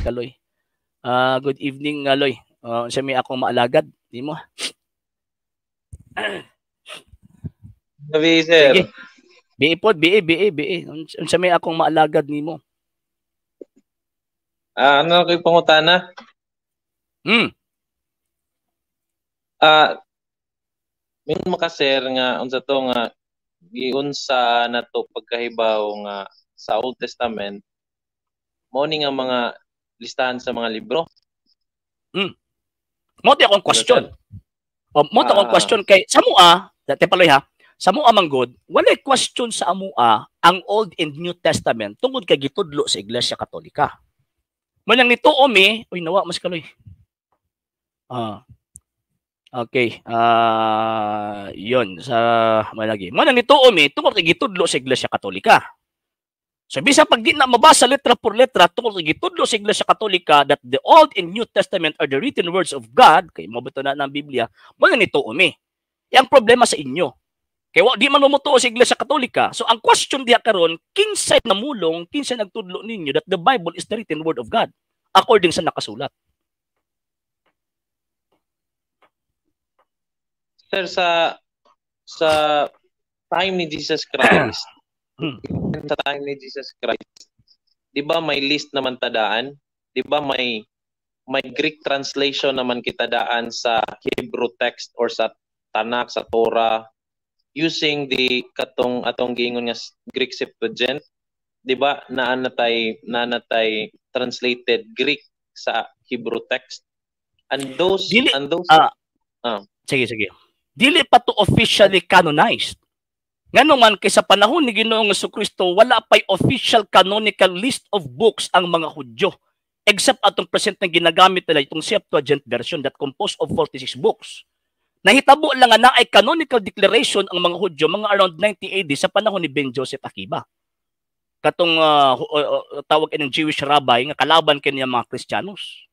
Kaloy. Good evening, Loy. Unsa may akong maalagad nimo? Gabi, sir. Sige. BE pod, BE, BE, BE. Unsa may akong maalagad nimo? Ano kay pangutana? Min maka, sir, nga unsa to nga giunsa na to pagkahibaw nga sa Old Testament mo ni nga mga listahan sa mga libro. Mo ti akong question. O, mo akong question kay sa mua, te paloy ha. Sa mua man gud, walay question sa amua ang Old and New Testament tungod kay gitudlo sa Iglesia Katolika. Manang nituo mi, uy, nawa mas kaloy. Okay. Yun sa malagi. Manang nituo mi tungod kay gitudlo sa Iglesia Katolika. So bisa pag di na mabasa letra por letra tungod kay gitudlo sa Iglesia Katolika that the Old and New Testament are the written words of God, kay mabuto na ng Biblia, mo na nituo mi. Yang problema sa inyo. Kay wa di man mo sa Iglesia Katolika. So ang question diha karon, kinsay namulong, kinsay nagtudlo ninyo that the Bible is the written word of God according sa nakasulat? Sir, sa time ni Jesus Christ, sa time ni Jesus Christ, 'di ba may list naman tadaan? 'Di ba may Greek translation naman kita daan sa Hebrew text or sa Tanakh, sa Torah, using the katong atong giingon nga Greek Septuagint, 'di ba? Naa natay translated Greek sa Hebrew text. And those Dili, and those Sige, sige. Dili pa to officially canonized. Ngano man kay sa panahon ni Ginoong Kristo wala pay official canonical list of books ang mga Hudyo except atong present na ginagamit nila, itong Septuagint version that composed of 46 books. Nahitabo lang nga naay canonical declaration ang mga Hudyo mga around 90 AD sa panahon ni Ben Joseph Akiba. Katong tawag ining Jewish rabbi nga kalaban kini mga Kristiyanos.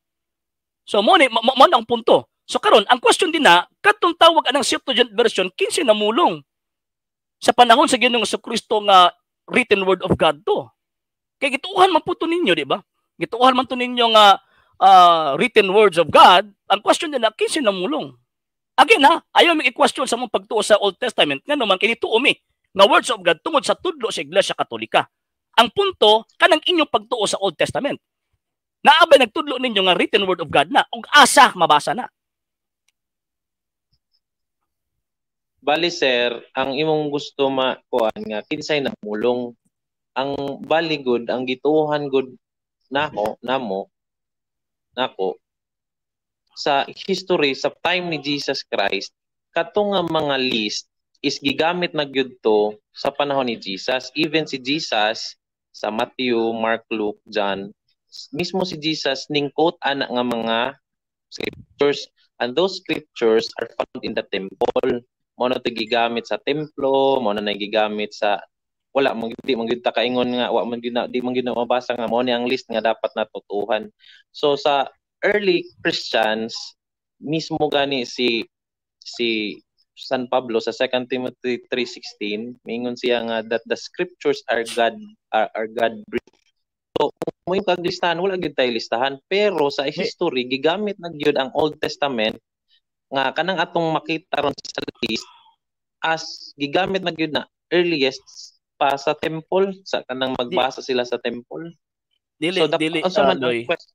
So mo ni mo, mo ang punto. So karon ang question din na katong tawag anang Septuagint version, kinsa namulong sa panahon sa Ginoong Kristo nga written word of God to? Kay gituohan man po to ninyo, di ba? Gituohan man to ninyo nga written words of God. Ang question din na, kinsa namulong? Again ha, ayaw mi i-question sa mong pagtuo sa Old Testament ngano man kini tuo mi nga words of God tungod sa tudlo sa Iglesia Katolika. Ang punto kanang inyong pagtuo sa Old Testament. Naabay nagtudlo ninyo nga written word of God na ug asa mabasa na? Bali sir, ang imong gusto makuan nga kinsay namulong, ang bali good ang gituohan good nako namo nako sa history sa time ni Jesus Christ, kato nga mga list is gigamit na gyud to sa panahon ni Jesus. Even si Jesus sa Matthew, Mark, Luke, John, mismo si Jesus ning quote ana nga mga scriptures, and those scriptures are found in the temple. Mo na to gigamit sa templo, mo na gigamit sa wala man di man gyud ta kaingon nga wa man gyud na di man gyud na mabasa nga mo ni ang list nga dapat natutuhan. So sa early Christians mismo gani si San Pablo sa 2 Timothy 3:16 mingon siya nga that the scriptures are God breathed. So kung mo yung kaglistahan, wala gyud tay listahan, pero sa history gigamit na gyud ang Old Testament nga kanang atong makita ron sa list as gigamit na gyud na earliest pa sa temple, sa kanang magbasa sila sa temple. Dili So dili unsa man ang Loy. question?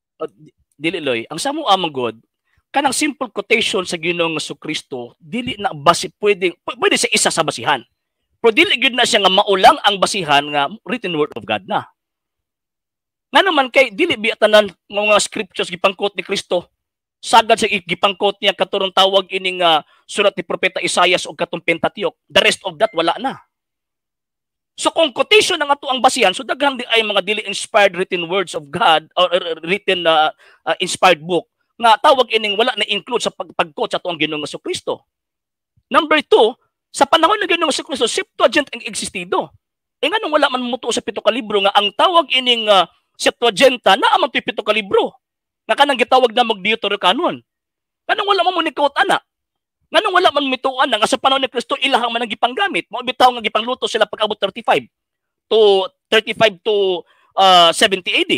Dili, Loy. Ang sa mo amang God, kanang simple quotation sa Ginoong Kristo dili na basi pwede pwede sa isa sa basihan. Pero dili gyud na siya nga maulang ang basihan nga written word of God na. Nga naman kay dili biya tanan mga scriptures gipangquote ni Kristo. Sagad sa gipangquote niya katurong tawag ining sulat ni Propeta Isaias og katong Pentateuch. The rest of that wala na. So kung quotation ang ato ang basihan, so daghan di ay mga dili inspired written words of God or written inspired book nga tawag ining wala na include sa pagquote sa ato ang Ginoong Kristo. Number two, sa panahon ng Ginoong Kristo, Septuagint ang existido. E nganong wala man mutuo sa 7 ka libro nga ang tawag ining Septuaginta naa man to'y 7 ka libro nga kanang gitawag na mag Deuterocanon? Kanang wala man mo ni quote ana? Nganong wala man mituan na nga sa panahon ni Kristo ilahang man ang gipanggamit? Mao bitaw nga gipangluto sila pag-abot 35 to 70 AD.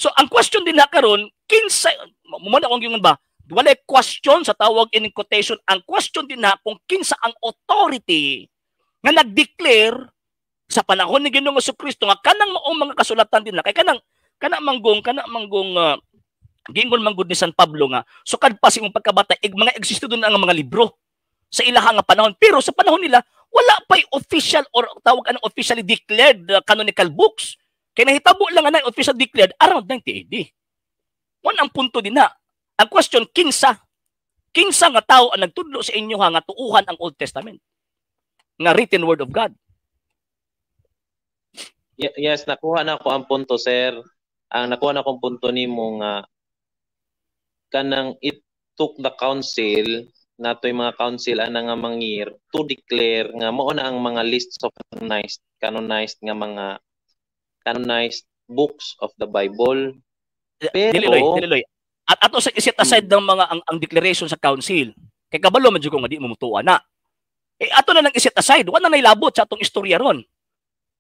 So ang question din na karon, kinsa mo na akong gingon ba? Walay question sa tawag in quotation. Ang question din na kung kinsa ang authority nga nag-declare sa panahon ni Ginoong Kristo nga kanang maong mga kasulatan din na kay kanang kana manggong gingon manggod ni San Pablo nga sukad pa sa imong pagkabata mga existo doon ang mga libro sa ilaha nga panahon, pero sa panahon nila wala pa'y official or tawag anong officially declared canonical books, kay nahitabo lang nga na official declared around 90 AD. One ang punto din na. Ang question, kinsa kinsa nga tao ang nagtudlo sa inyo ha nga tuuhan ang Old Testament nga written word of God? Yes, nakuha na ko ang punto, sir. Ang nakuha na akong punto nimo nga kanang it took the council natoy mga council ana nga mangir to declare nga mao na ang mga lists of canonized canonized nga mga canonized books of the Bible. Pero dili, Loy, dili, Loy. At ato sa iset aside ng mga ang declaration sa council. Kay kabalo man jud ko nga di mo mutuo na. Eh ato na lang iset aside, wala na nailabot sa atong istorya ron.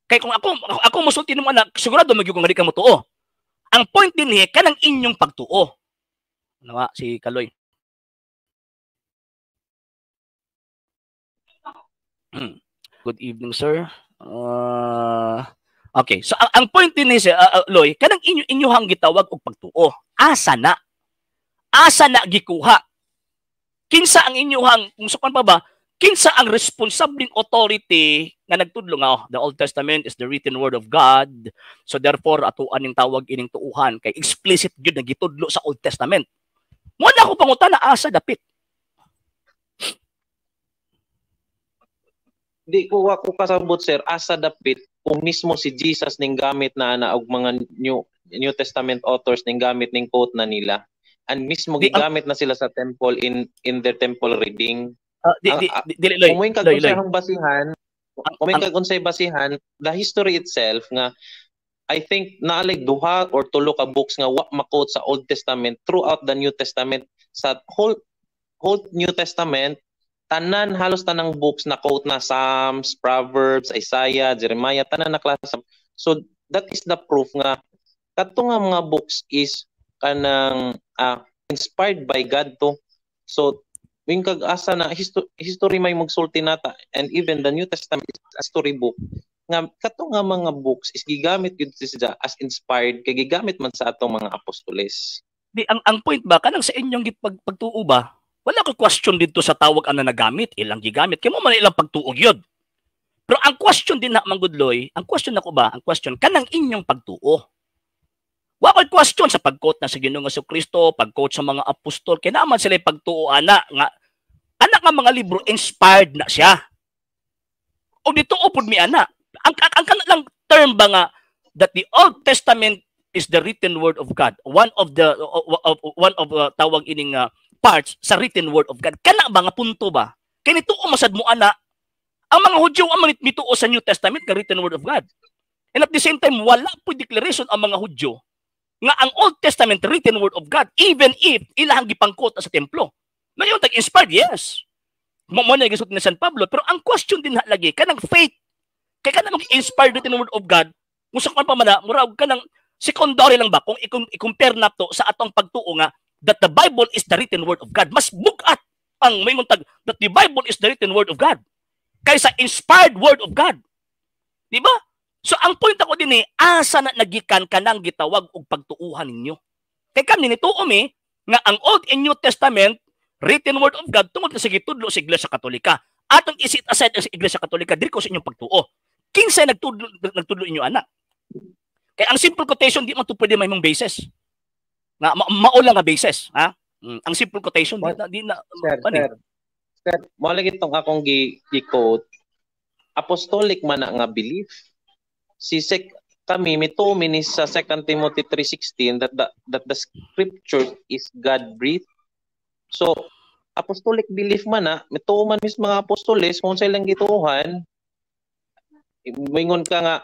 Kay kung ako mosulti nimo anak, sigurado magyud ko nga di ka motuo. Ang point din ni kanang inyong pagtuo. Ano nga si Kaloy? Good evening, sir. Okay. So ang point din ni si Loy, kanang inyohang gitawag og pagtuo. Asa na? Asa na gikuha? Kinsa ang inyohang, kung sukan pa ba, kinsa ang responsableng authority nga nagtudlo nga, oh, the Old Testament is the written word of God. So therefore ato aning tawag ining tuuhan kay explicit gyud nga gitudlo sa Old Testament. Mo na ako pangutana, asa dapit? Di ko ako kasabot, sir, asa dapit kung mismo si Jesus ning gamit na ana og mga New Testament authors ning gamit ning quote na nila. And mismo gigamit na sila sa temple in their temple reading. Di, Loy, kung mo Loy, Loy. Basihan, kung may kag basihan, the history itself nga I think naalig duha or tulo ka books nga wa ma-quote sa Old Testament throughout the New Testament. Sa whole New Testament, tanan, halos tanang books na quote na, Psalms, Proverbs, Isaiah, Jeremiah, tanan na klase. So that is the proof nga kadto nga mga books is kanang inspired by God to. So wing kag asa na history may magsulti nata, and even the New Testament is a storybook nga kadto nga mga books is gigamit gyud siya as inspired kay gigamit man sa atong mga apostoles. Di ang point ba kanang sa inyong pagtuo ba? Wala ko question dito sa tawag ang nagamit, ilang gigamit kay mo man ilang pagtuo gyud. Pero ang question din na manggudloy, ang question nako ba, ang question kanang inyong pagtuo. Wa ko'y question sa pag-quote na sa Ginoong Kristo, pag-quote sa mga apostol, kay naman sila pagtuo ana nga anak nga mga libro inspired na siya. O dito upod mi ana. Ang kana lang term ba nga that the Old Testament is the written word of God. One of tawag ining parts sa written word of God. Kana ba nga punto ba? Kay nituo masad mo ana ang mga Hudyo ang mituo sa New Testament nga written word of God. And at the same time wala po declaration ang mga Hudyo nga ang Old Testament written word of God, even if ilahang gipangkot sa templo. Ngayon tag inspired, yes. Mo na gisulti ni San Pablo, pero ang question din lagi kanang faith. Kay kanang inspired written word of God, kung sa kan pa man na, murag kanang secondary lang ba kung i-compare nato sa atong pagtuo nga that the Bible is the written word of God. Mas bugat ang may tag that the Bible is the written word of God kaysa inspired word of God. Di ba? So ang point ako din eh, asa na nagikan kanang gitawag og pagtuuhan ninyo? Kay kami nituo mi nga ang Old and New Testament written word of God tungod sa gitudlo sa Iglesia Katolika. Atong isit aside ang Iglesia Katolika diri ko sa inyong pagtuo. Kinsay nagtudlo inyo anak? Kay ang simple quotation di man to pwede mahimong basis. Nga mao lang nga basis, ha? Ang simple quotation di na sir, sir. Sir, mo lagi tong akong gi-quote. Apostolic man na nga belief. Si sek kami mituo mi ni sa 2 Timothy 3:16 that the scripture is God breathed. So apostolic belief man na, mituo man mis mga apostoles kung sa ilang gituohan. Moingon ka nga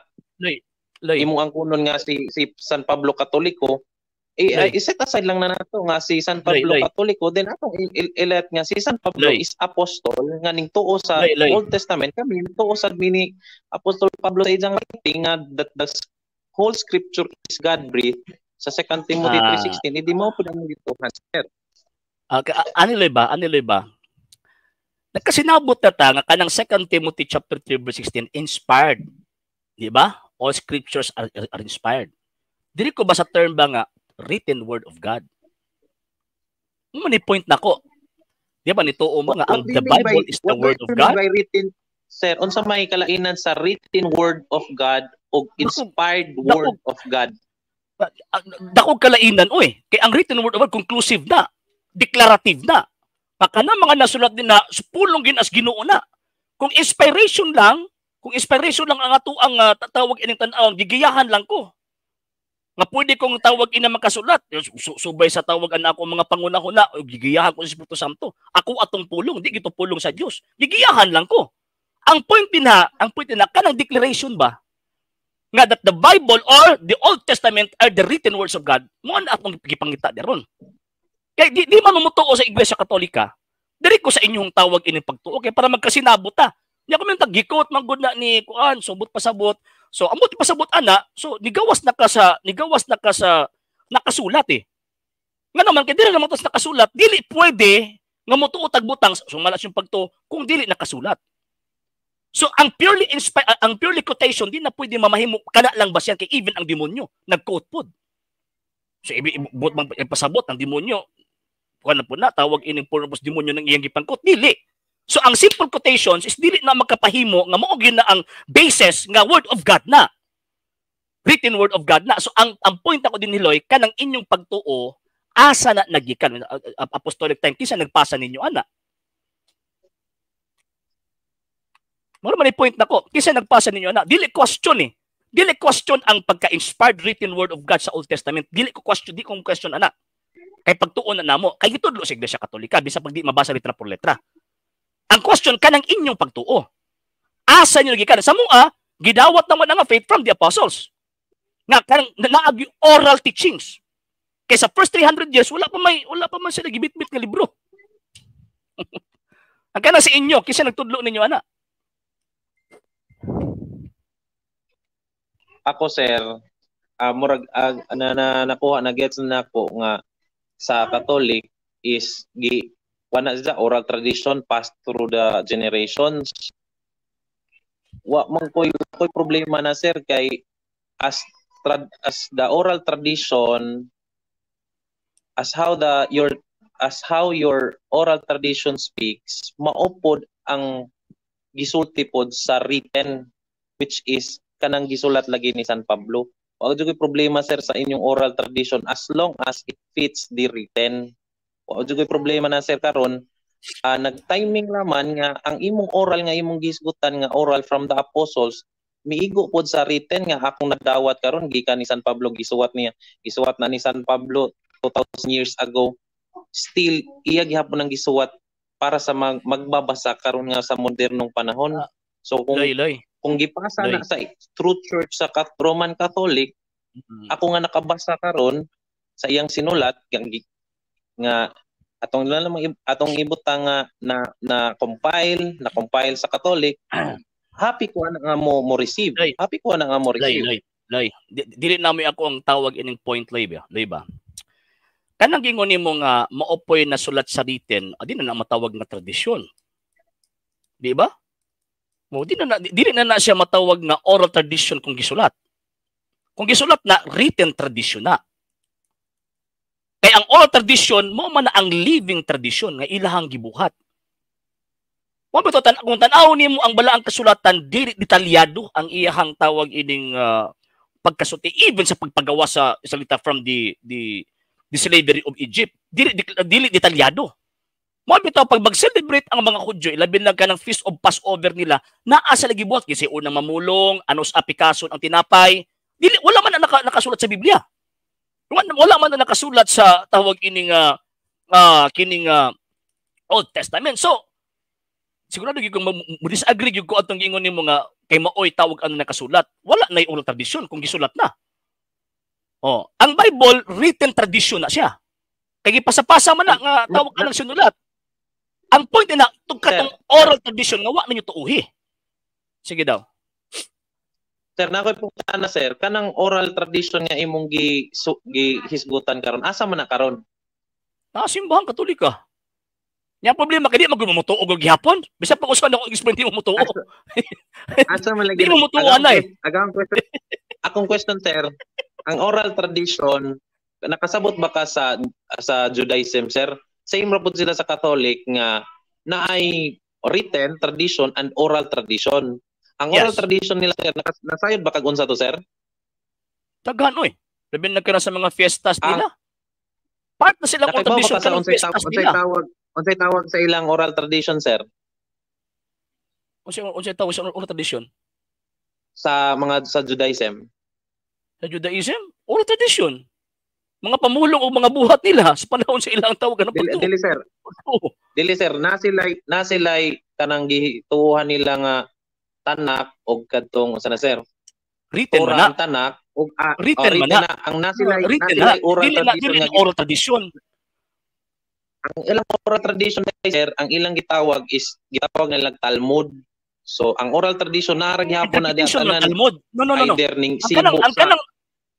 Loy, Loy. Imong ang kunon nga si San Pablo Katoliko, eh, iset aside lang na nato nga si San Pablo Loy, Loy. Katoliko, then atong ilet nga si San Pablo Loy. is apostol nga ning tuo sa Loy, Loy. Old Testament. Kami tuo sad mini Apostol Pablo sa iyang writing nga that the whole scripture is God breathed. Sa 2 Timothy 3:16, hindi mo pud ang gituohan, sir. Ano ba? Ano ba? Nagkasinabot na ta nga kanang 2 Timothy chapter 3 verse 16 inspired. Di ba? All scriptures are inspired. Dili ko ba sa term ba nga written word of God? Mo ni point nako. Di ba nituo mo nga ang the Bible is the word of God? By written, sir, unsa may kalainan sa written word of God o inspired word of God? Dako kalainan oy. Kay ang written word of God conclusive na, declarative na. Baka na mga nasulat din na pulong ginas Ginoo na. Kung inspiration lang ang ato ang tawag ining tan-awon, gigiyahan lang ko. Nga pwede kong tawag ina makasulat. Subay sa tawag ang ako mga pangunahuna, gigiyahan ko sa Espiritu Santo. Ako atong pulong, di gito pulong sa Dios. Gigiyahan lang ko. Ang point na kanang declaration ba nga that the Bible or the Old Testament are the written words of God, mo na atong gipangita diron. Kay di man mo sa Iglesia Katolika, diri ko sa inyong tawag ining pagtuo kay para magkasinabot ta. Nya ko man tag-gikot man gud na ni kuan, subot pasabot. So amot pasabot ana, so nigawas na ka sa nakasulat eh. Nga naman kay dili naman tas nakasulat, dili pwede nga motuo tag butang sumala yung pagtuo kung dili nakasulat. So ang purely quotation di na pwede mamahimo kana lang ba siya kay even ang demonyo nag-quote pod. So ibot man pasabot ang demonyo kuan na po na tawag ining purpose demonyo ng iyang gipangkot dili. So ang simple quotations is dili na magkapahimo nga mao gyud na ang basis nga word of God na. Written word of God na. So ang point ako din Hiloy, kanang inyong pagtuo asa na nagikan apostolic time kinsa nagpasa ninyo ana. Mao man point nako, kinsa nagpasa ninyo ana. Dili question eh. Dili question ang pagka-inspired written word of God sa Old Testament. Dili ko question, di ko question ana. Kay pagtuon na namo, kay gitudlo sa Iglesia Katolika bisan pag di mabasa letra por letra. Ang question kanang inyong pagtuo. Asa niyo gikan? Sa mua, gidawat naman ang faith from the apostles. Nga kanang naagi oral teachings. Kay sa first 300 years wala pa man sila gibitbit nga libro. Ang kana sa inyo, kinsa nagtudlo ninyo ana? Ako sir, murag na nakuha na gets na nako nga sa Catholic is gi wala sa oral tradition passed through the generations. Wa man koy problema na sir kay as the oral tradition, as how your oral tradition speaks, maupod ang gisulti pod sa written, which is kanang gisulat lagi ni San Pablo. Wa jud koy problema sir sa inyong oral tradition as long as it fits the written. Wa jud koy problema na sir karon, nag-timing laman nga ang imong oral nga imong gisgutan nga oral from the apostles miigo pod sa written nga akong nadawat karon gikan ni San Pablo, gisuwat niya. Gisuwat na ni San Pablo 2000 years ago. Still iya gihapon ang gisuwat para sa magbabasa karon nga sa modernong panahon. So kung Loy, loy. Kung gipasa Loy. Na sa true church sa Roman Catholic, ako nga nakabasa karon sa iyang sinulat nga atong atong ibutang nga na compile sa Catholic, happy ko na nga mo receive. Loy. Happy ko na nga mo Loy, receive. Loy, Loy. Dili nami ako ang tawag ining point, Loy ba? Loy ba? Kanang gingon nimo nga maopoy na sulat sa written, di na na matawag nga tradisyon. Di ba? Mo di na, dili na na siya matawag nga oral tradition kung gisulat. Kung gisulat na, written tradition na. Kay ang oral tradition mo man na ang living tradition nga ilahang gibuhat. Mo ba to kung tan-aw nimo ang balaang kasulatan, dili detalyado ang iyahang tawag ining pagkasulti even sa pagpagawa sa salita from the slavery of Egypt. Dili detalyado. Mo bitaw pag mag-celebrate ang mga Hudyo, ilabi na kanang Feast of Passover nila, naa sa lagi buhat kasi unang mamulong, anos apikason ang tinapay. Dili wala man na nakasulat sa Biblia. Wala man na nakasulat sa tawag ining kining Old Testament. So sigurado gyud kung mo disagree gyud ko atong giingon nimo nga kay maoy tawag ano nakasulat. Wala na yung oral tradition kung gisulat na. Oh, ang Bible written tradition na siya. Kay gipasapasa man na nga tawag anang sinulat. Ang point na tug katong oral tradition nga wa ninyo tuuhi. Sige daw. Sir, na ako'y na, sir, kanang oral tradition nga imong gi hisgutan karon, asa man na karon? Naa Simbahan Katolika. Nya problema kay di man gud mo mutuo og gihapon. Bisan pa usa nako explain, di mo mutuo. Asa man lagi? Di mo mutuo anay. Agang question, akong question, sir, ang oral tradition, nakasabot ba ka sa Judaism, sir? Same ra pud sila sa Catholic nga naay written tradition and oral tradition. Ang oral tradition nila, sir, nasayod ba kag unsa to, sir? Daghan oy. Labi na ka sa mga fiestas nila. Part na silang oral tradition sa unsay fiestas nila. Unsay tawag sa ilang oral tradition, sir? Unsay tawag sa oral tradition? Sa mga sa Judaism. Sa Judaism? Oral tradition. Mga pamulong o mga buhat nila sa panahon sa ilang tawag ano. Dili, dili, sir. Oh. Dili, sir, na silay kanang gituohan nila nga Tanakh og kadtong unsa na, sir? Written man na. Tanakh og written, oh, written man na. Ang nasilay written na, oral dili tradition na, dili oral tradition. Ang ilang oral tradition, sir, ang ilang gitawag is gitawag nila Talmud. So ang oral tradition naa ra gihapon na diya tanan. Talmud. No, no, no, no. Either ning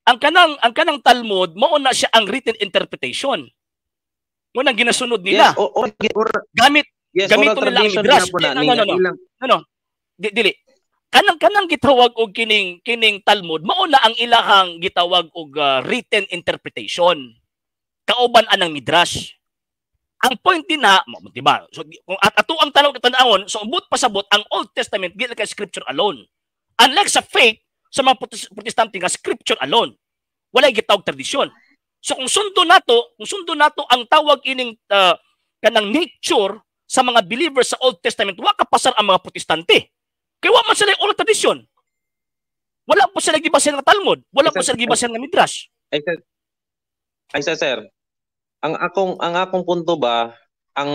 Ang kanang Talmud mao na siya ang written interpretation. Mo nang ginasunod nila. Yes, or, gamit yes, gamit nila ang Midrash. Na, no, no, no, no. No, no. Dili. Kanang gitawag og kining Talmud mao na ang ilahang gitawag og written interpretation. Kauban anang Midrash. Ang point din na, di ba? So kung at ato ang tanaw tan-awon, so buot pasabot ang Old Testament dili kay scripture alone. Unlike sa faith sa mga Protestante nga scripture alone. Walay gitawag tradisyon. So kung sundo nato ang tawag ining kanang nature sa mga believers sa Old Testament, wa ka pasar ang mga Protestante. Kay wa man sila oral tradisyon. Wala po sila gibasehan nga Talmud. Wala po sila gibasehan nga Midrash. Ay, sir. Ay, sir, sir. Ang akong punto ba, ang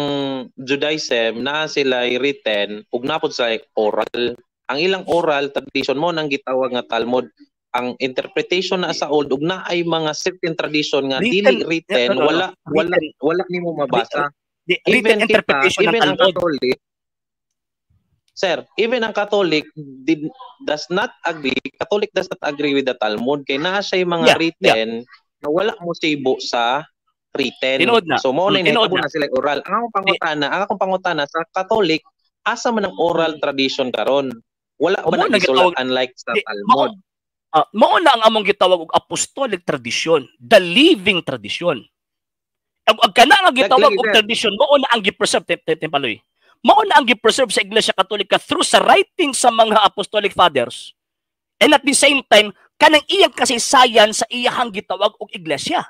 Judaism na sila written ug napod sa oral. Ang ilang oral tradition mo nang gitawag nga Talmud. Ang interpretation na sa old ug na ay mga certain tradition nga written, dili written, no, no, no. Wala wala wala nimo mabasa. Di, written Even kita, interpretation even ng ang Talmud. Catholic, sir, even ang Catholic did does not agree, Catholic does not agree with the Talmud kay naa siya mga written na wala mo sibo sa written. Tinuod na. So mao na Tinuod nahitabo na. Na sila oral. Ang akong pangutana sa Catholic, asa man ang oral tradition karon? Wala ba Mao na na gisulat gitawag- unlike sa Di, Talmud? Mao na ang among gitawag og apostolic tradition, the living tradition. Ang kana nga gitawag Lagi, og sir. Tradition mao na ang gi-preserve paloy. Mao na ang gi-preserve sa Iglesia Katolika through sa writing sa mga apostolic fathers. And at the same time, kanang iyang kasaysayan sa iyahang gitawag og iglesia.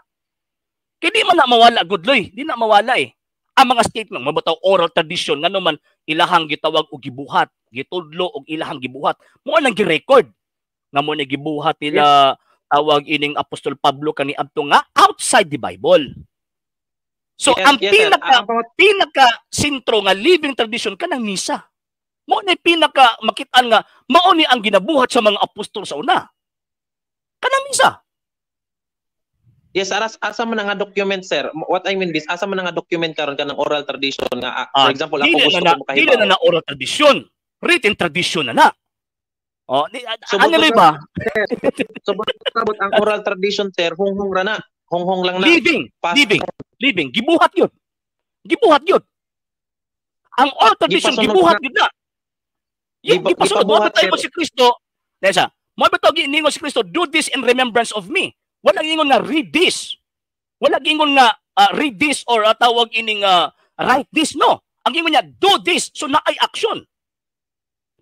Kay di man na mawala, gudloy, di na mawala eh. Ang mga statement, mabataw oral tradition, ngano man ilahang gitawag og gibuhat, gitudlo og ilahang gibuhat. Mao nang gi-record nga mo ni gibuhat nila tawag ining Apostol Pablo kani adto nga outside the Bible. So ang Yes, sir. pinaka Ang pinaka sentro nga living tradition kanang misa. Mao ni pinaka makitaan nga mao ni ang ginabuhat sa mga apostol sa una. Kanang misa. Yes, aras asa man nga document, sir? What I mean is asa man nga document karon kanang oral tradition nga for example, ako Dili gusto na, ko dili makahibaw. na na oral tradition. Written tradition na na. Oh, di, So, ano ba? So sabot ang oral tradition, sir, hunghong ra na. Hunghong lang na. Living, Pass. living, living. Gibuhat yun. Gibuhat yun. Ang oral tradition, Gipasunod gibuhat yun na. Yung gipasunod. Mo gipabuhat, tayo sir. si Kristo. Nesa, mo ba tawag ningon si Kristo, "Do this in remembrance of me." Wala ingon nga read this. Wala ingon nga read this or tawag ining write this, no. Ang ingon niya, "Do this." So naay action.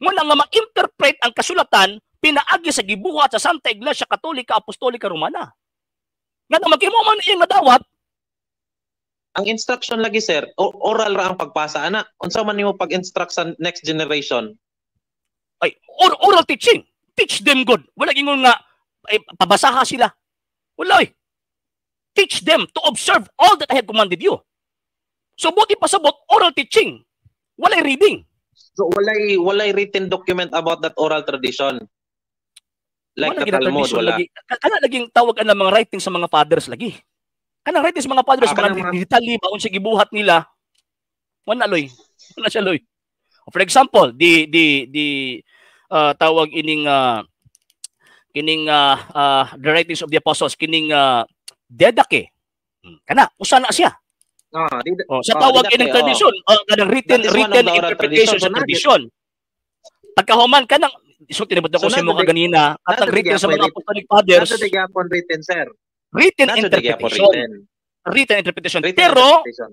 Mo na nga ma-interpret ang kasulatan pinaagi sa gibuhat sa Santa Iglesia Katolika Apostolika Romana. Nga na maghimo man iyang nadawat. Ang instruction lagi, sir, oral ra ang pagpasa ana. Unsa man nimo pag-instruct sa next generation? Ay, oral teaching. Teach them good. Wala ingon nga ay, pabasaha sila. Wala eh. Teach them to observe all that I have commanded you. So buti pasabot oral teaching. Walay reading. So walay written document about that oral tradition. Like Wala the gina Talmud, tradition wala. lagi. Kana laging tawag ang mga writing sa mga fathers lagi. Kanang writing sa mga fathers, mga kanang mga- detalye ba unsa gibuhat nila. Wala loy. Wala siya loy. For example, di tawag ining Kining the writings of the apostles, kining Didache. Kana usa na siya. Oh, sa tawag Didache, ining tradition, kanang written That is one of written the oral interpretation tradition. sa So, tradition. Pagkahuman kanang sulti na ko So, sa imo kaganina, atang nato written sa gyapon mga apostolic fathers, Nato gyapon written, sir. Written Nato gyapon interpretation. written. Written interpretation. Written Pero interpretation.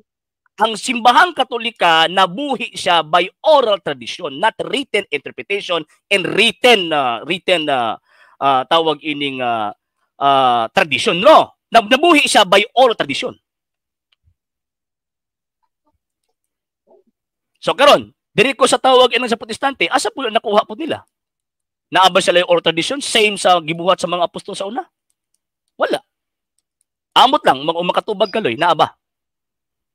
Ang Simbahang Katolika, nabuhi siya by oral tradition, not written interpretation and written written tawag ining tradition, no. Nabuhi siya by oral tradition. So karon, diri ko sa tawag inang sa Protestante, asa po nakuha po nila? Naa ba sila yung oral tradition same sa gibuhat sa mga apostol sa una? Wala. Amot lang makatubag kaloy, naa ba?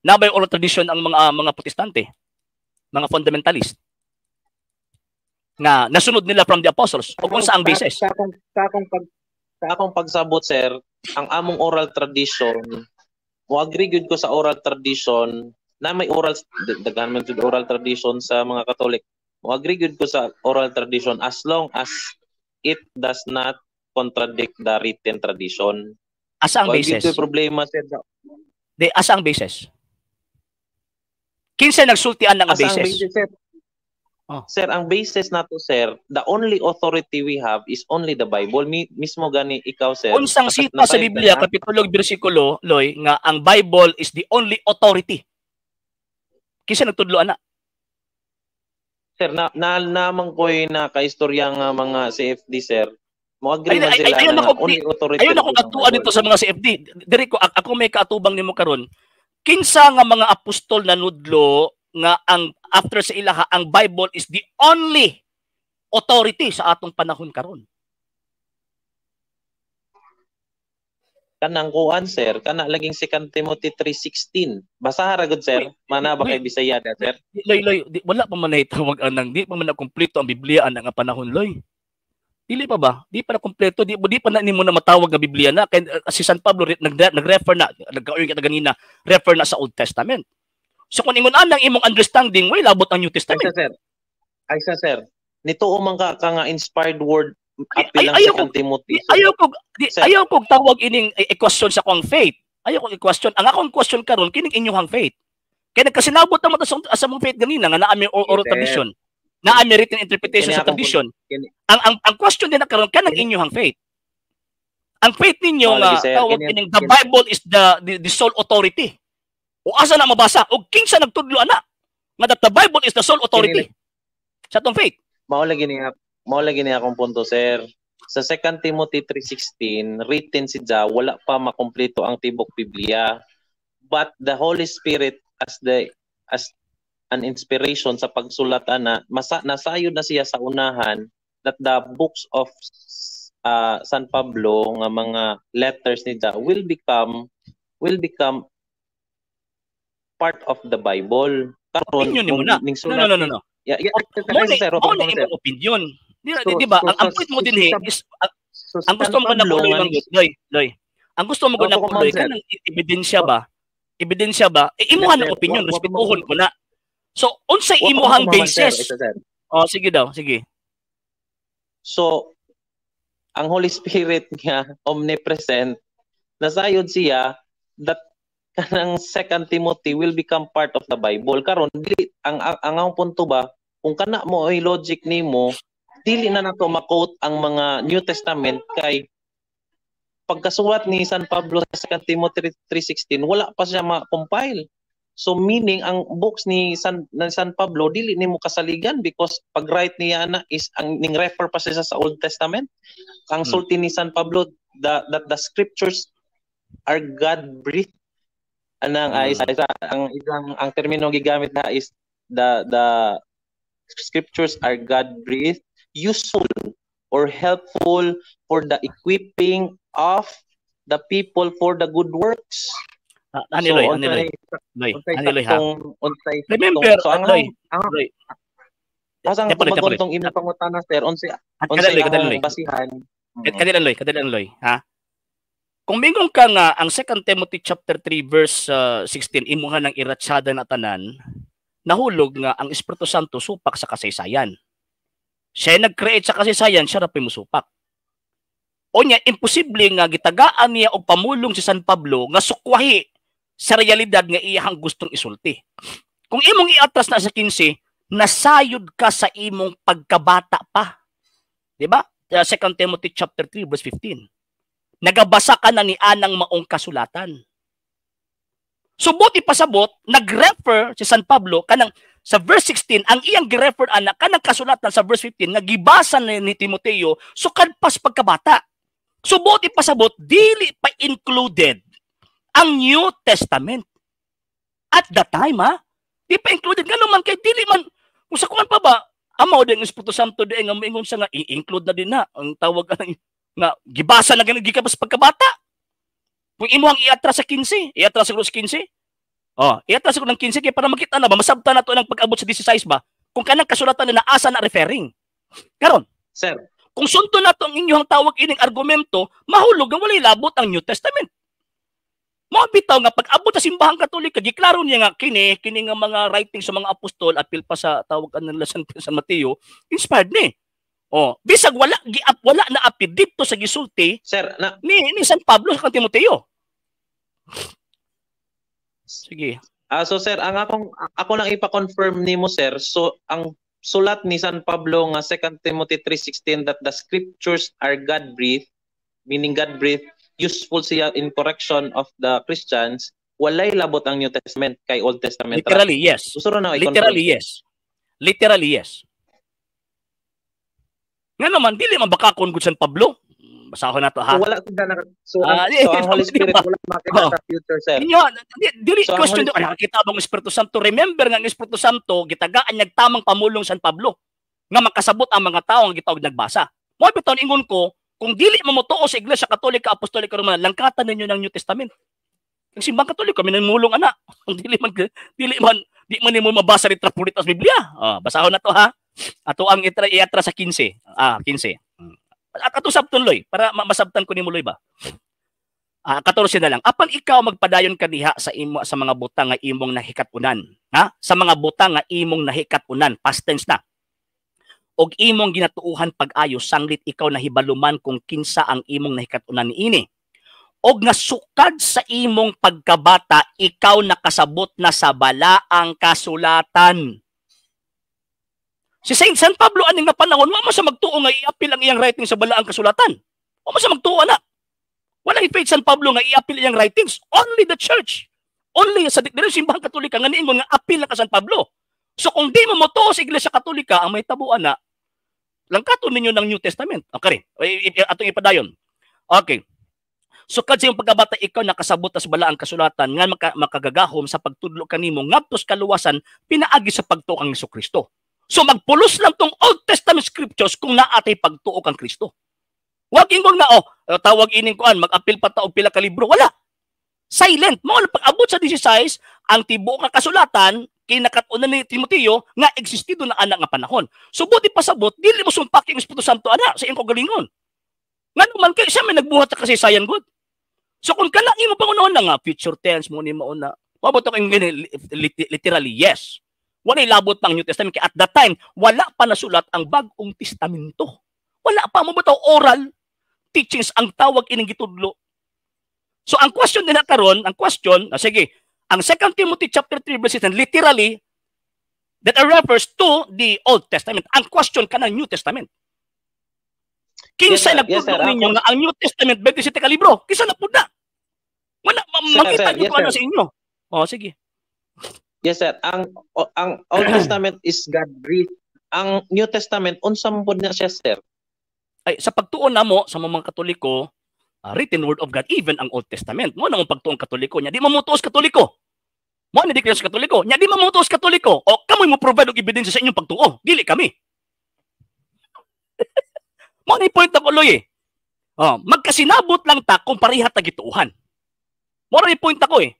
Naa ba yung oral tradition ang mga Protestante? Mga fundamentalist? Nga nasunod nila from the apostles o kung saang basis? Sa akong pagsabot, sir, ang among oral tradition, mo agree gyud ko sa oral tradition na may oral, daghan man jud oral tradition sa mga Katolik. Mo agree gyud ko sa oral tradition as long as it does not contradict the written tradition. Asa ang Wa gyud basis? ko'y problema, sir. Di, asa ang basis? Kinsa nagsultian nga Asa ang basis? Basis, sir? Oh. Sir, ang basis nato, sir, the only authority we have is only the Bible. Mismo gani ikaw, sir. Unsang sita sa nasayod ka Biblia, na? Kapitulo ug bersikulo, Loy, nga ang Bible is the only authority? Kinsa nagtudlo ana? Sir, na namang ko'y nakaistorya nga mga CFD, sir. Mo agree Ay, man ay, sila ay, ayaw na na ko- only authority Ayaw na ko lang ang katuan Bible. dito sa mga CFD. Diri ko, ako may kaatubang nimo karon. Kinsa nga mga apostol na nudlo nga ang after sa ilaha ang Bible is the only authority sa atong panahon karon? Kanang kuan, sir, kana laging 2 Timothy 3:16. Basaha ra gud, sir. Mana ba kay Bisaya da, sir? Loy, Loy, di, wala pa man nahitawag anang, di pa man na kumpleto ang Biblia ana nga panahon, Loy. Dili pa ba? Di pa na kumpleto, di pa na nimo na matawag nga Biblia na kay si San Pablo nag-refer na, nagkaoy kita ganina, refer na sa Old Testament. So kung ingon anang imong understanding, way labot ang New Testament. Ay, sir. Ay, sir. Nituo man ka nga inspired word apil lang ayaw 2 Timothy. Ayaw ko di, Sir. Ayaw ko tawag ining i-question sa akong faith. Ayaw ko i-question. Ang akong question karon kining inyong faith. Kay nagkasinabot naman sa mong faith ganina nga naa mi oral Sir. tradition. Naa mi written interpretation Kini sa akong tradition. Ang question din na karon kanang inyong faith. Ang faith ninyo Oh, nga lagi, sir. tawag ining the Bible is the sole authority. O asa na mabasa? O kinsa nagtudlo ana nga that the Bible is the sole authority sa atong faith? Mao lagi ni akong punto, sir. Sa 2 Timothy 3:16, written si Ja, wala pa makumpleto ang tibok Biblia. But the Holy Spirit as an inspiration sa pagsulat ana, nasayod na siya sa unahan that the books of San Pablo nga mga letters ni Ja will become part of the Bible. Karon Opinion nimo na. ning No, sulat no. Yeah, Mo ni sir, mo mo na sir. imong opinion. Di, di ba? So, Ang point mo din is So, ang gusto mo San na Pablo puloy nga man gud, Loy, Loy. Ang gusto mo gud na Opo, puloy ma'am, sir. kanang ebidensya ba? Ebidensya ba? Eh, imuha Yes, ng sir. opinion, respetuhon ko na. So, unsay Wa pa imuhang ko kumaman, sir. basis? Ito, sir. Oh, sige daw, sige. So, ang Holy Spirit nga omnipresent, nasayod siya that kanang 2 Timothy will become part of the Bible. Karon dili ang akong punto ba, kung kana mo ay logic nimo, dili na nato ma-quote ang mga New Testament kay pagkasuwat ni San Pablo sa 2 Timothy 3:16, wala pa siya ma-compile. So meaning ang books ni San Pablo dili nimo kasaligan because pag-write niya na is ang ning refer pa siya sa Old Testament. Ang sulti ni San Pablo that the scriptures are God breathed. Anang ay isa, ang isang ang termino gigamit na is the scriptures are God breathed, useful or helpful for the equipping of the people for the good works. Ah, ani Loy, ani Loy. Loy, Unsay ani Loy ha. Unsay Remember, so ang Loy, ang Loy. Asang Tepolit, tepolit. tong imong pangutana, sir, unsay Kadali, unsay kadali, among Loy. basihan? Kadali Loy, kadali Loy, ha? Kung mingon ka nga ang 2 Timothy chapter 3 verse 16 imuha ng iratsada na tanan, nahulog nga ang Espiritu Santo supak sa kasaysayan. Siya nag-create sa kasaysayan, siya ra pa'y musupak. O niya, imposible nga gitagaan niya og pamulong si San Pablo nga sukwahi sa realidad nga iyahang gustong isulti. Kung imong iatras na sa 15, nasayod ka sa imong pagkabata pa. Di ba? 2 Timothy chapter 3 verse 15. Nagabasa ka na ni anang maong kasulatan. So buot ipasabot, nag-refer si San Pablo kanang sa verse 16, ang iyang gi-refer ana kanang kasulatan sa verse 15 nga gibasa ni Timoteo sukad pas pagkabata. So buot ipasabot, dili pa included ang New Testament. At the time, ha? Di pa included. Ngano man kay dili man kung sa kuan pa ba, amaw din ang Espiritu Santo di nga moingon siya nga i-include na din na ang tawag nga gibasa na gani gikan sa pagkabata. Kung imo ang iatras sa 15, iatras sa 15. Oh, iatras ko ng 15 kay para makita na ba, masabtan nato ng pag-abot sa 16 ba kung kanang kasulatan na asa na referring. Karon, Sir, kung sundon nato ang inyong tawag ining argumento, mahulog nga walay labot ang New Testament. Mao bitaw nga pag-abot sa Simbahang Katolika, giklaro niya nga kini kini nga mga writing sa mga apostol, apil pa sa tawag nila San Mateo, inspired ni. Oh, bisag wala gi wala na apil didto sa gisulti Sir, na ni San Pablo sa Timoteo. Sige. So sir, ang ako lang ipa-confirm nimo, sir. So ang sulat ni San Pablo nga 2 Timothy 3:16 that the scriptures are God-breathed, meaning God-breathed, useful siya in correction of the Christians, walay labot ang New Testament kay Old Testament ra. Literally, yes. Gusto ra na i-confirm. Literally, yes. Literally, yes. Nga naman, dili man bakakon gud San Pablo. Basahon nato ha. So wala sila na, so ang Holy di Spirit ba? Wala makita sa future, sir. Inyo, dili So, ang question Holy do nakakita bang Espiritu Santo? Remember nga ang Espiritu Santo gitagaan niya tamang pamulong San Pablo nga makasabot ang mga tao nga gitawag nagbasa. Mo bitaw ingon ko, kung dili mo motuo sa Iglesia Katolika Apostolika Romana, langkatan ninyo ng New Testament. Ang Simbang Katoliko kami namulong ana. Dili man di man nimo mabasa ni Trapulit sa Biblia. Ah, basahon na to ha. Ato ang itra iatra sa 15. Ah, 15. At ato sabton, Loy, para masabtan ko nimo, Loy, ba. Ah, 14 na lang. Apan ikaw, magpadayon ka diha sa imo sa mga butang nga imong nahikat-unan. Ha? Sa mga butang nga imong nahikat-unan, past tense na. Og imong ginatuohan pag-ayo sanglit ikaw nahibaluman kung kinsa ang imong nahikat-unan niini. Og nga sukad sa imong pagkabata ikaw nakasabot na sa balaang kasulatan. Si Saint San Pablo aning nga panahon, wa man sa magtuo nga iapil ang iyang writing sa balaang kasulatan. Wa man sa magtuo na. Wala faith San Pablo nga iapil iyang writings. Only the church. Only sa diri Simbahang Katolika nga niingon nga apil na ka San Pablo. So kung di mo motuo sa Iglesia Katolika, ang may tabuan na, langkaton ninyo ng New Testament. Okay, atong ipadayon. Okay. Sukad sa iyong pagkabata ikaw nakasabot sa balaang kasulatan nga makagagahom sa pagtudlo kanimo ngadto sa kaluwasan pinaagi sa pagtuo kang Kristo. So magpulos lang tong Old Testament scriptures kung naatay pagtuo kang Kristo. Wag ingon nga, oh, tawag ining kuan, mag-apil pa ta og pila ka libro, wala. Silent. Mao na pag-abot sa 16, ang tibuok nga kasulatan kinakat-unan ni Timoteo nga existido na anak nga panahon. So buot ipasabot, dili mo sumpaki ang Espiritu Santo ana sa iyong kaugalingon. Ngano man kay siya may nagbuhat sa kasaysayan gud. So kung kana imo pangunahon na nga future tense mo ni mauna. Mabot ako literally, yes. Walay labot pang New Testament kay at that time wala pa nasulat ang Bagong Testamento. Wala pa mo bitaw, oral teachings ang tawag ining gitudlo. So ang question nila karon, ang question, sige, ang 2 Timothy chapter 3 verse 10 literally that refers to the Old Testament. Ang question kanang New Testament. Kinsa Yes, sir. Yes, nagtudlo sir. ninyo nga ang New Testament 27 ka libro? Kinsa na pud na? Wala Sir, makita sir, niyo yes, kung ano sir. sa inyo. Oh, sige. Yes, sir. Ang Old Testament is God breathed. Ang New Testament, unsa man pud na siya, sir? Ay, sa pagtuon namo sa mga Katoliko, written word of God even ang Old Testament. Mo na ang pagtuon Katoliko nya. Di mo motuos Katoliko. Mo ni di sa Katoliko. Nya di mo motuos Katoliko. O kamoy mo provide og ebidensya sa inyong pagtuo. Dili kami. Mo ni point ako, Loy, eh. Oh, magkasinabot lang ta kung pareha ta gituohan. Mo ni point ako eh.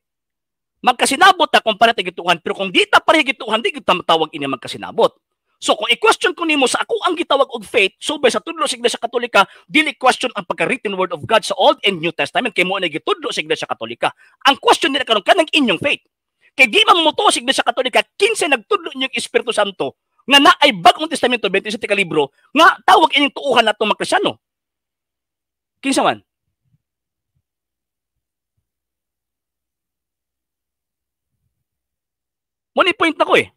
Magkasinabot ta kung pareha ta gituohan, pero kung di ta pareha gituohan, di kita matawag ini magkasinabot. So kung i-question ko nimo sa ako ang gitawag og faith, subay sa tudlo sa Iglesia Katolika, dili question ang pagka-written word of God sa Old and New Testament kay mo na gitudlo sa Iglesia Katolika. Ang question nila karon kanang inyong faith. Kay di man motuo sa Iglesia Katolika, kinsa nagtudlo inyong Espiritu Santo nga naay Bagong Testamento 27 ka libro nga tawag inyong tuuhan nato mga Kristyano. Kinsa man? Mo ni point na ko eh.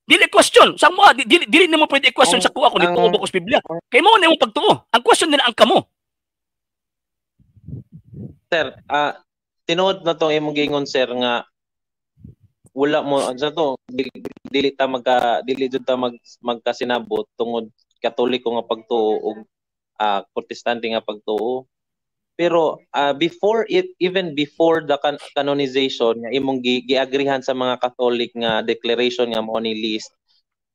Dili question. Sa mo dili dili nimo pwede i-question sa kuha kung nituo ba ko sa Biblia. Kay mo na imong pagtuo. Ang question nila ang kamo. Sir, tinuod na tong imong giingon, sir, nga wala mo sa to dili ta magka dili jud ta magkasinabot tungod Katoliko nga pagtuo og Protestante nga pagtuo. Pero before it, even before the canonization nga imong giagrihan sa mga Catholic nga declaration nga mao ni list,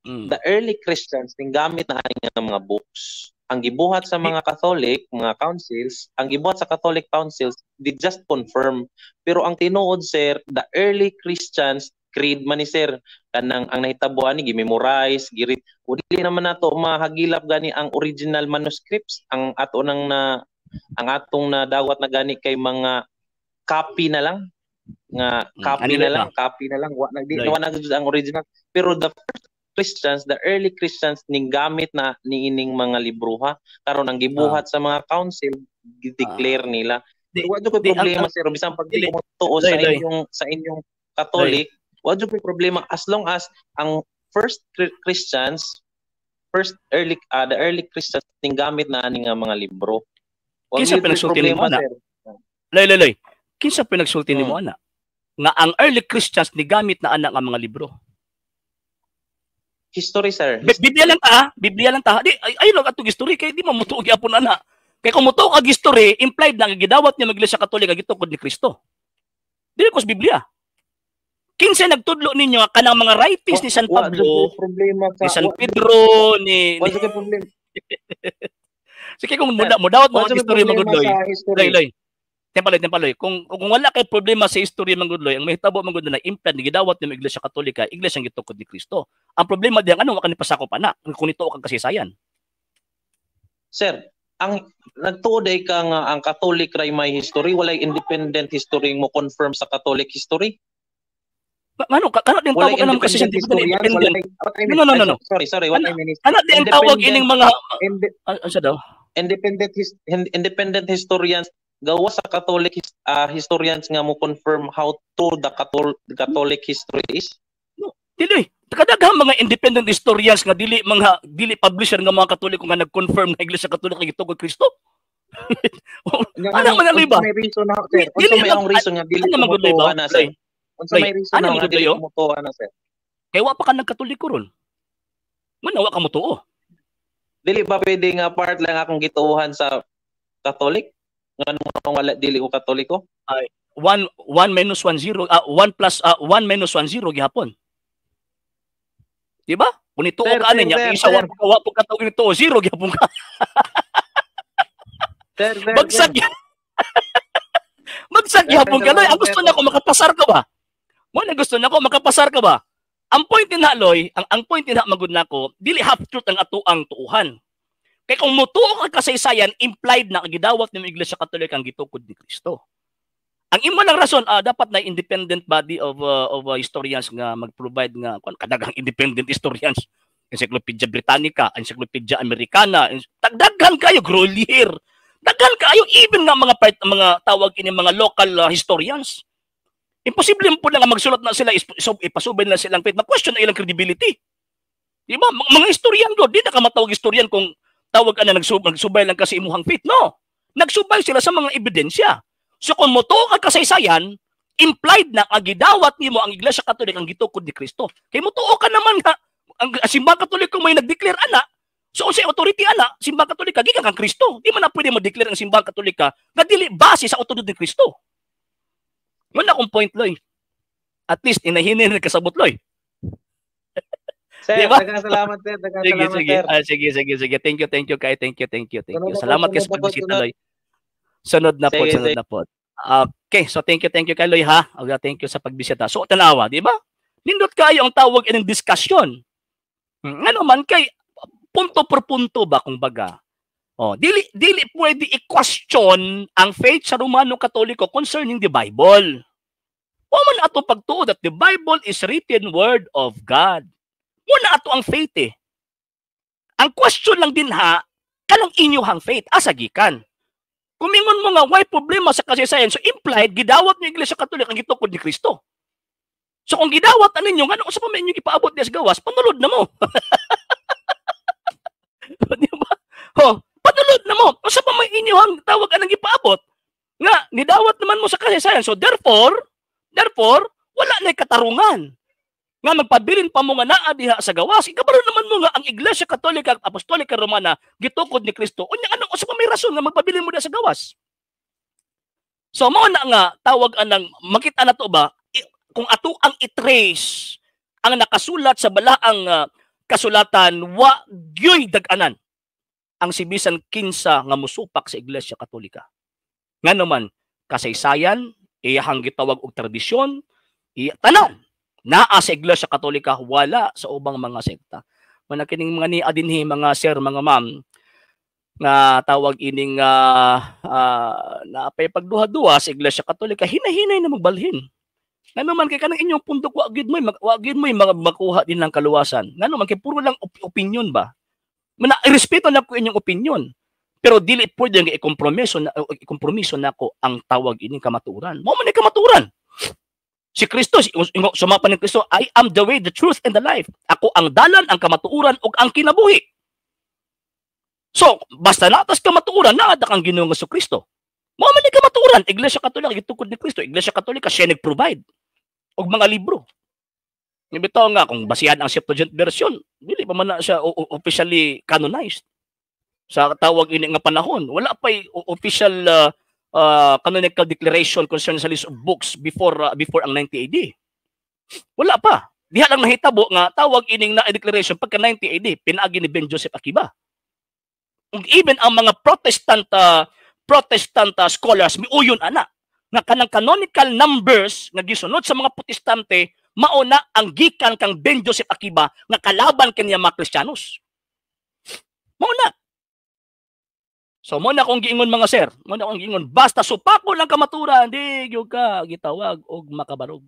the early Christians ning gamit na ani nga mga books. Ang gibuhat sa mga Catholic, mga councils, ang gibuhat sa Catholic councils, they just confirm. Pero ang tinuod, sir, the early Christians creed man ni sir, kanang ang nahitabo ani gi-memorize, girit. Dili naman nato mahagilap gani ang original manuscripts, ang ato nang na ang atong nadawat na gani kay mga copy na lang nga copy na lang, copy na lang, wa na di wa na ang original. Pero the first Christians, the early Christians ning gamit na niining mga libroha. Karon ang gibuhat sa mga council, gi-declare nila. Wa jud koy problema, sir, bisan pag di mo tuo sa inyong Catholic, wa jud koy problema as long as ang first Christians, first early the early Christians ning gamit na ani nga mga libro. Kinsa pinagsulti nimo ana? Loy, loy, loy. Kinsa pinagsulti nimo ana? Nga ang early Christians ni gamit na ana nga mga libro. History, sir. Biblia lang ta, Biblia lang ta. Di ay lang atong history kay di man mutuo gyapon ana. Kay kung mutuo kag history, implied na gidawat niya Iglesia Katolika gitukod ni Kristo. Dili ko sa Biblia. Kinsa nagtudlo ninyo kanang mga writings ni San Pablo, ni San Pedro, ni problema. Sige, kung mudawat mo ang history magudloy. Loy, loy. Tempaloy, tempaloy. Kung wala kay problema sa history magudloy, ang mahitabo magudloy na implant ni gidawat ni Iglesia Katolika, Iglesia ang gitukod ni Kristo. Ang problema diyan ano wa pasakop ana kung nituo kag kasaysayan. Sir, ang nagtuo day ka nga ang Catholic ray may history, walay independent history mo confirm sa Catholic history? Ano kano din tawag anong kasi independent? No, no, no, no. Sorry, sorry, what I mean is ano din tawag ining mga ano daw? Independent historians gawa sa Catholic historians nga mo confirm how true the Catholic history is. No, dili. Kadaghang mga independent historians nga dili mga dili publisher nga mga Katoliko nga nag-confirm nga Iglesia Katolika gitukod Kristo. Ano man ang iba? May reason na, sir. Unsa may ang reason nga dili mo na, sir? Unsa may reason nga dili mo na, sir? Kay wa pa ka nagkatoliko ron. Man wa ka motuo. Dili ba pwede nga part lang akong gituohan sa Catholic? Ngano wala dili ko Katoliko? Ay, 1 1 minus 1 0, 1 plus 1 minus 1 0 gihapon. Di ba? Kung nituo ka ani niya, isa wa pa ka tawag nituo, 0 gihapon ka. Sir, bagsak. Bagsak gihapon ka, Loy. Ang gusto na ko makapasar ka ba? Mo na gusto na ko makapasar ka ba? Ang point din ha, Loy, ang point din ha magud nako, dili half truth ang ato ang tuuhan. Kay kung mutuo ka kasaysayan, implied na gidawat ng Iglesia Katolika ang gitukod ni Kristo. Ang imo lang rason, dapat na independent body of historians nga mag-provide nga kuan kadaghang independent historians, Encyclopedia Britannica, Encyclopedia Americana, daghan kayo Grolier. Daghan kayo even nga mga part, mga tawag ini mga local historians. Imposible po na nga magsulat na sila, ipasubay na silang faith. Ma-question na ilang credibility. Di ba? Mga historian do, di na ka matawag historian kung tawag ka na nagsubay lang kasi imuhang faith. No. Nagsubay sila sa mga ebidensya. So kung mutuo ka kasaysayan, implied na ang gidawat nimo ang Iglesia Katolika ang gitukod ni Kristo. Kay mutuo ka naman nga ang Simbang Katoliko may nag-declare ana. So unsay authority ana, Simbang Katolika gikan kang Kristo. Di man na pwede mo-declare ang Simbang Katolika nga dili base sa autoridad ni Kristo. Wala akong point, Loy. At least inahinin na kasabot, Loy. Sir, diba? Daghang salamat, sir. Daghang salamat, sige. Sir. Sige, sige, sige. Thank you, Kai. Thank you, thank you, thank you. Salamat kayo sa pagbisita, Loy. Sunod na po, sunod na po. Okay, so thank you kay Loy, ha. Okay, thank you sa pagbisita. So, tanawa, di ba? Nindot kayo ang tawag ining discussion. Ano man kay punto por punto ba kung baga. Oh, dili pwede i-question ang faith sa Romano Katoliko concerning the Bible. Wa man ato pagtuo that the Bible is written word of God. Muna ato ang faith eh. Ang question lang din ha, Kanang inyuhang faith asa gikan? Kung mingon mo nga way problema sa kasaysayan, so implied gidawat ni Iglesia Katolika ang gitukod ni Kristo. So kung gidawat na ninyo, ngano sa pa man inyo gipaabot diya sa gawas, panulod na mo. Di ba? Ho, panulod na mo. Unsa pa may inyong tawag anang gipaabot? Nga nidawat naman mo sa kasaysayan. So therefore, wala na katarungan nga magpabilin pa mo nga naa diha sa gawas. Ikabalo naman mo nga ang Iglesia Katolika at Apostolika Romana gitukod ni Kristo. Unya ano, unsa pa may rason nga magpabilin mo diha sa gawas? So mao na nga tawag anang makita na to ba, kung ato ang i-trace ang nakasulat sa balaang kasulatan, wa gyoy dag-anan ang si bisan kinsa nga musupak sa Iglesia Katolika. Ngano man, kasaysayan, iyahang gitawag og tradisyon, iya, tanan naa sa Iglesia Katolika, wala sa ubang mga sekta. Mana kining mga ni adinhi, mga sir, mga ma'am, nga tawag ining naapay pagduha-duha sa Iglesia Katolika, hinahinay na magbalhin. Ngano man kay kanang inyong pundok wa gyud mo'y makuha din ng kaluwasan. Ngano man kay puro lang opinion ba? Mana irespeto na ko inyong opinion. Pero dili pwede nga ikompromiso nako ang tawag ining kamatuoran. Mao man ni kamatuoran. Si Kristo, sumapa ni Kristo, "I am the way, the truth, and the life." Ako ang dalan, ang kamatuoran, ug ang kinabuhi. So, basta natas kamatuoran, naa kang Ginoong Kristo. Mao man ni kamatuoran, Iglesia Katolika gitukod ni Kristo, Iglesia Katolika siya nag-provide og mga libro. Bitaw nga kung basihan ang Septuagint version, dili pa man na siya officially canonized sa tawag ini nga panahon. Wala pa official canonical declaration concerning sa list of books before ang 90 AD. Wala pa. Diha lang nahitabo nga tawag ining na declaration pagka 90 AD, pinaagi ni Ben Joseph Akiba. Ug even ang mga Protestant scholars miuyon ana nga kanang canonical numbers nga gisunod sa mga Protestante, mao na ang gikan kang Ben Joseph Akiba nga kalaban kaniya mga Kristiyanos. Mao na. So mo na akong giingon, mga sir, mo na akong giingon, basta supako lang kamaturan, di gyud ka gitawag og makabarog.